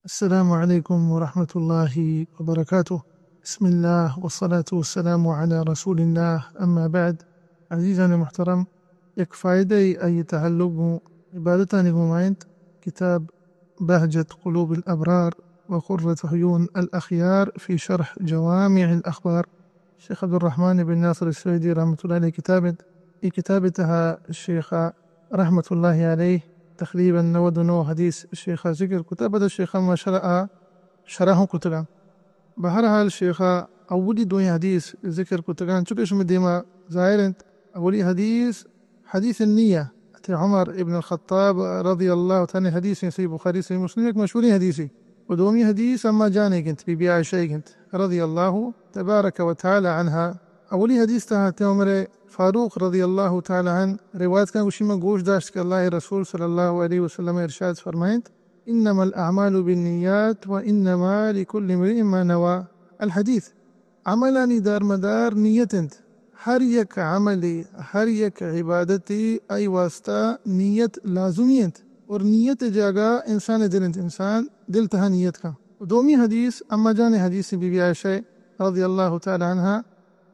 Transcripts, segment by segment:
السلام علیکم ورحمۃ اللہ وبرکاتہ۔ بسم اللہ والصلاة والسلام علی رسول اللہ، اما بعد۔ عزیزان محترم، یک فائدہ ای آئی تعلق گوں عبادتانی گوما انت۔ کتاب بہجت قلوب الابرار و قرۃ عیون الاخیار فی شرح جوامع الاخبار، شیخ عبدالرحمن بن ناصر السعیدی رحمۃ اللہ علیہ کتاب انت۔ اے کتاب تہا شیخ رحمۃ اللہ علیہ تقریباً نود و نو حدیث شیخ ذکر کتا۔ پدا شیخ ما شرح، شرح کتگا۔ بہرحال شیخ اولی دوئیں حدیث ذکر کتگاں، چونکہ شما دیما ظاہر انت۔ اولی حدیث حدیث النیہ، حضرت عمر ابن الخطاب رضی اللہ تعالی عنہ حدیث، صحیح بخاری، صحیح مسلم، یک مشہوریں حدیثے۔ و دومی حدیث اما جانے گنت، بی بی عائشہ گنت، رضی اللہ تبارک و تعالی عنہا۔ اولی حدیث تہا حضرت عمر فاروق رضی اللہ تعالی عنہ روایت کن، گوشی من گوش داشت کہ اللہ رسول صلی اللہ علیہ وسلم ارشاد فرمائنت، انما الاعمال بالنیات و انما لکل امرئ ما نوی۔ الحدیث۔ عملانی دارمدار نیت انت۔ ہر یک عملے، ہر یک عبادتے آئی واسطہ نیت لازمی انت۔ اور نیت جاگہ انسان دل انت، انسان دل تہا نیت کن۔ دومی حدیث اما جان حدیث بی بی عائشہ رضی اللہ تعالی عنہا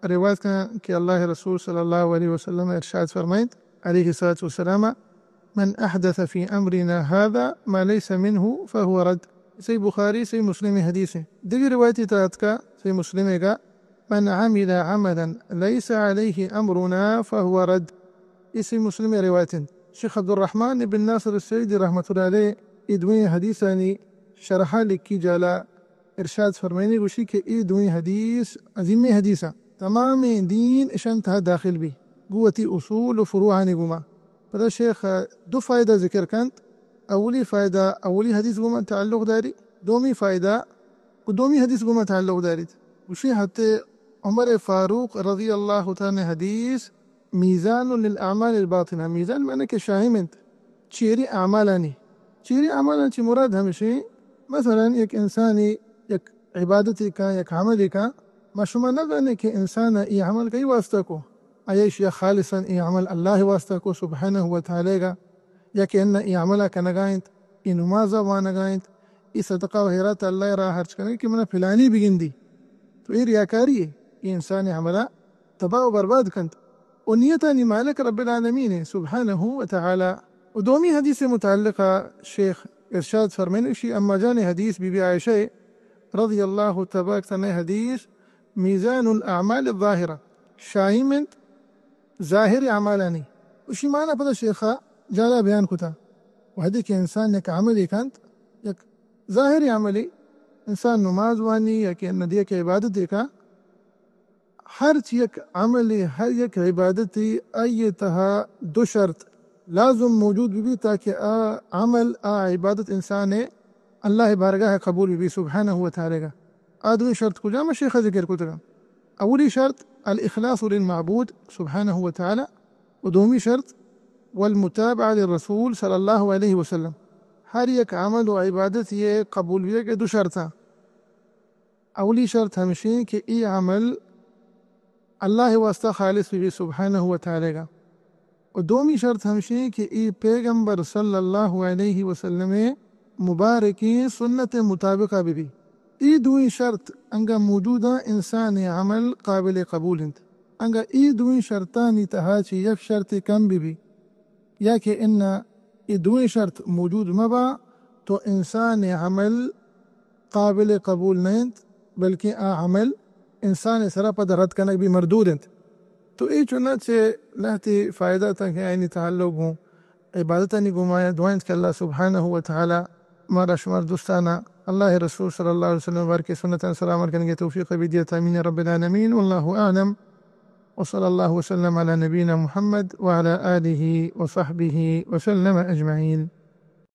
روایت کن کہ اللہ رسول صلی اللہ علیہ وسلم ارشاد فرمائنت، علیہ الصلوۃ والسلام، من احدث فی امرنا هذا ما لیس منه فهو رد۔ صحیح بخاری، صحیح مسلم حدیث ہے۔ دیگر روایتی تحت کا صحیح مسلم کا، من عمل عملا لیس علیہ امرنا فهو رد۔ اسی مسلم روایت انت۔ شیخ عبدالرحمن بن ناصر السعیدی رحمۃ اللہ علیہ ای دوئیں حدیثانی شرحہ لکھی جالا ارشاد فرمائنی، گوشی کہ ای دوئیں حدیث عظیمیں حدیثاں، تمامیں دین اشان تہا داخل بی، گوں وتی اصول و فروعانی گوما۔ پدا شیخ دو فائدہ ذکر کنت۔ اولی فائدہ اولی حدیث گوما تعلق داری، دومی فائدہ گوں دومی حدیث گوما تعلق داریت۔ گوشی حضرت عمر فاروق رضی اللہ تعالی عنہ حدیث، میزان للاعمال الباطنہ، میزان معنی کہ شاہم انت چیری اعمالانی۔ چیری اعمالانی چی مراد ہمشی، مثلاً یک انسانی یک عبادتی کن، یک عملی کن، ما شما نزانے کہ انسان ای عمل کئی واسطہ کو، آیا ایشی خالصاً ای عمل اللہ واسطہ کو سبحانہ و تعالی گا، یا کہ انہ ای عمل کنگا انت، ای نماز وانگا انت، ای صدقہ و خیرات اللہ راہ خرچ کنگا کہ منا فلانی بگندی۔ تو ای ریاکاری ہے، ای انسان عملہ تباہ و برباد کنت۔ و نیتانی مالک رب العالمین ہے سبحانہ و تعالی۔ و دومی حدیث متعلقہ شیخ ارشاد فرمائنی، اشی اما جان حدیث بی بی عائشہ رضی اللہ تبارک تعالی عنہ حدیث، میزان الاعمال الظاہرہ، شاہی منت ظاہر اعمالانی۔ اشی معنی پدا شیخا جالا بیان کتا۔ وہدے کہ انسان یک عملی کنت، یک ظاہری عملی، انسان نماز وانی یا کہ ندی یک عبادت دیکھا، ہرچ یک عملے، ہر یک عبادتے، آئی تہا دو شرط لازم موجود بہ بی تاکہ آ عمل، آ عبادت انسان اللہ بارگاہ قبول بہ بی سبحانہ و تعالی گا۔ آ دوئیں شرط کجام؟ شیخ ذکر کتگا۔ اولی شرط الاخلاص للمعبود سبحانہ و تعالی، و دومی شرط والمتابعہ للرسول صلی اللہ علیہ وسلم۔ ہر یک عمل و عبادت یہ قبول بیگ دو شرطاں۔ اولی شرط ہمشی کہ ای عمل اللہ واسطہ خالص بہ بی سبحانہ و تعالی گا۔ و دومی شرط ہمشی کہ ای پیغمبر صلی اللہ علیہ وسلم مبارکیں سنت مطابقہ بہ بی۔ ای دوئیں شرط انگا موجوداں، انسان عمل قابل قبول انت۔ انگا ای دوئیں شرطانی تہا چہ یک شرط کم بہ بی، یا کہ انا ای دوئیں شرط موجود مبا تو انسان عمل قابل قبول نہ انت، بلکہ آ عمل انسان سرا پد رد کنگ بی مردود انت۔ تو ای چنا چہ لہتے فائدہ تاں کہ آئینی تعلق گوں عبادتانی گوما یا۔ دعا انت کہ اللہ سبحانہ و تعالی مارا شمار دوستانا اللہ رسول صلی اللہ علیہ وسلم بارکے سنتان سلام کنگے توفیق بدیت۔ آمین رب العالمین۔ واللہ اعلم۔ وصلی اللہ وسلم علی نبینا محمد وعلی آلہ وصحبہ وسلم اجمعین۔